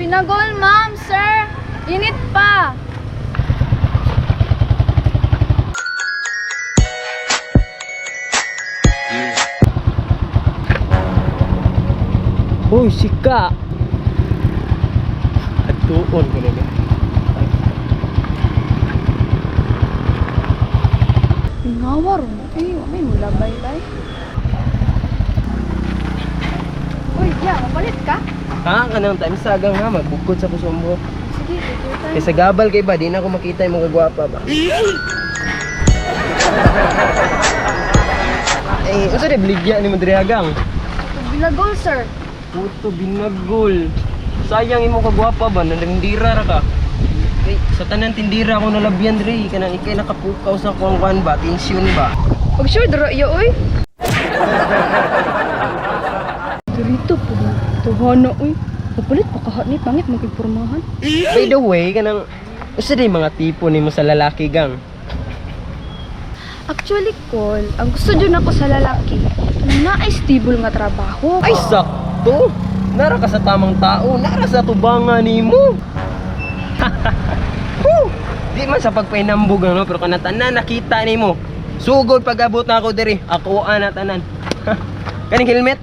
Binagol, ma'am, sir. Init pa. Uy, sika. Atuon ko na ba? Ingawar mo. Eh, wa may mula bay-bay. Uy, ya, mapalit ka? Ha, kanang time sagang ha, magbukod sa kusumbo. Sige, take your time. Kay sa gabal kay ba, di na ako makita yung mga gwapa ba. Eh, unsa di bligya ni mo diri hagang? Puto Binagol, sir. Puto binagol. Sayang imo kagwapa ba, nandira ra ka. Kay sa tanan tindira ako nalabyan diri kanang ikay nakapukaw sa kuang kuan ba, tensyon ba. Pag sure, duro iyo, uy. Dirito po. Tuhana, uy. Mapalit pa kaha ni pangit magigpormahan. By the way, kanang usa di mga tipo nimo sa lalaki gang. Actually, Col, ang gusto dyan ako sa lalaki, na stable nga trabaho. Ay sakto. Nara ka sa tamang tao, nara sa tubangan nimo. Whew! Di man sa pagpainambog ano, pero kana tanan nakita nimo. Sugod pag-abot na ako diri, ako ana tanan. Kaning helmet,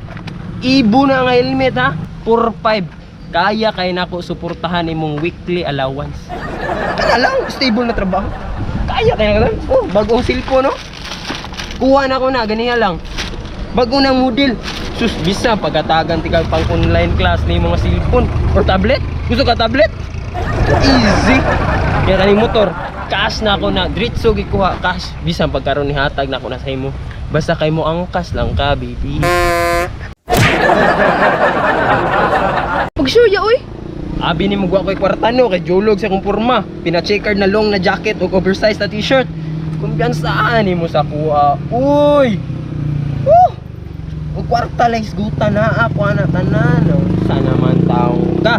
ibo na nga helmet ha. 4-5. Kaya kay nako suportahan imong weekly allowance. Kana lang stable na trabaho. Kaya kay na lang. Oh, bagong cellphone no. Kuha na ko na ganiya lang. Bago ng model. Sus, bisa pagkatagan tikal pang online class ni mga cellphone or tablet. Gusto ka tablet? Easy. Kaya kaning motor, cash na ako na diretso gikuha cash. Bisan pagkaron ni hatag na ako na sa imo. Basta kay mo angkas lang ka, baby. Pag sure ya, uy. Abi ni mo ko'y kwarta no kay julog sa akong porma. Pina-checkered na long na jacket ug oversized na t-shirt. Kumpiyansaan nimo sa kuha. Uy! Woo! Og kwarta lang isgutan na ako ana tanan. Sana man taong ka.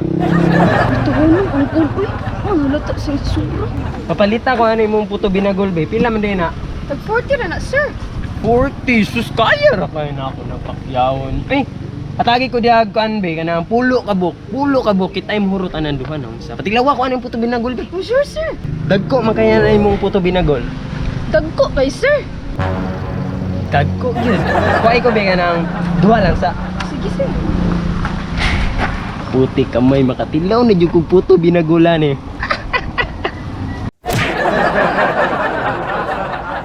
Tuhana, ang Col, uy. Ang halata sa itsura. Papalita ko ano imong puto binagol be. Pila man din na? Tag 40 na na, sir. 40 sus kaya ra kay na ako nagpakyawon. Ay, atagi ko diag kuan be kanang pulo ka buk. Pulo ka buk kitay mo hurot anan duha no. Sa patiglawa ko ano yung puto binagol be. Oh, sure, sir. Dagko man kaya na imong puto binagol. Dagko kay sir. Dagko gyud. Kuhay ko be kanang duha lang sa Sige, sir. puti kamay makatilaw na jud kog puto binagulan eh.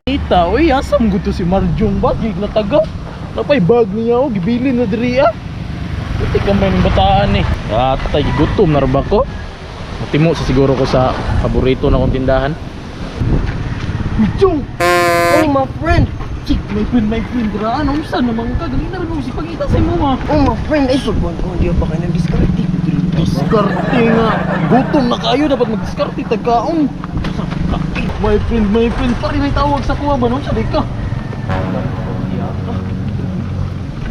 Ita, uy, asa mo gusto si Marjong ba? Gig na taga. Napay bag niya, oh, gibilin na diri ah. Puti ka man yung bataan eh. Atay, gutom na ba ko? Matimo sa siguro ko sa paborito na kong tindahan. Marjong! Oh my friend. Chik, my friend, dra. Ano, saan naman ka? Galing na rin mo si pagita sa imo, ah. Oh my friend, ay sugwan ko di ba kay nang diskarte ko diri. Diskarte nga. Gutom na kayo, dapat magdiskarte, tagkaon. My friend, pare may tawag sa kuha ba no? Sa di ka.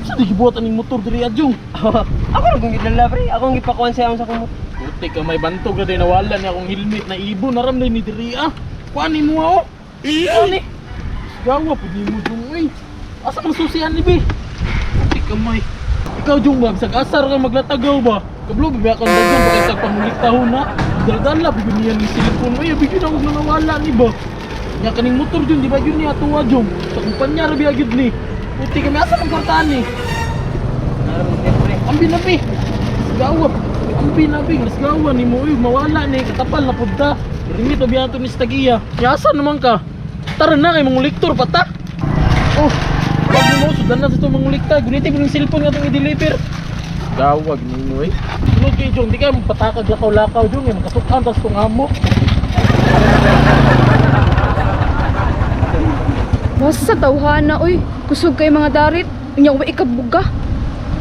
Sa di gibuhat aning motor diri adjong. Ako ra kong gidala pre. Ako ang gipakuan sa sa akong motor. Puti ka may bantog na din nawala niya akong helmet na ibo naram ni diri ah. Kuan ni mo ah. Oh. Kuan ni. Gawa pud nimo jung oy. Asa man susian ni bi? Puti ka may. Ikaw jung ba bisag asar ka maglatagaw ba? Kablo ba kang dagan ba kay tagpangulit tahon na? Dala-dala pud niya ni cellphone oy, bigyan ako nawala ni ba. Nya kaning motor jung di ba yun niya tuwa jung. Sa kumpanya ra biya gyud ni. Puti kami asa man kwartahan ni? Pre. Ang binabi. Gawa. Ang binabi. Mas gawa ni mo. Uy, mawala ni. Katapal na punta. Rimit na biyato ni Stagia. Yasa naman ka. Tara na kay mga lektor pata. Oh. Wag mo sudan na sa itong mga lektor. Gunitin mo yung cellphone nga itong i-deliver. Gawag ni mo eh. Sunod kay Jong, di ka mapatakag lakaw-lakaw Jong eh. Makasukan tas itong amo. Basta sa tawhana, uy. Kusog kay mga darit. Unya, uwi ikabuga.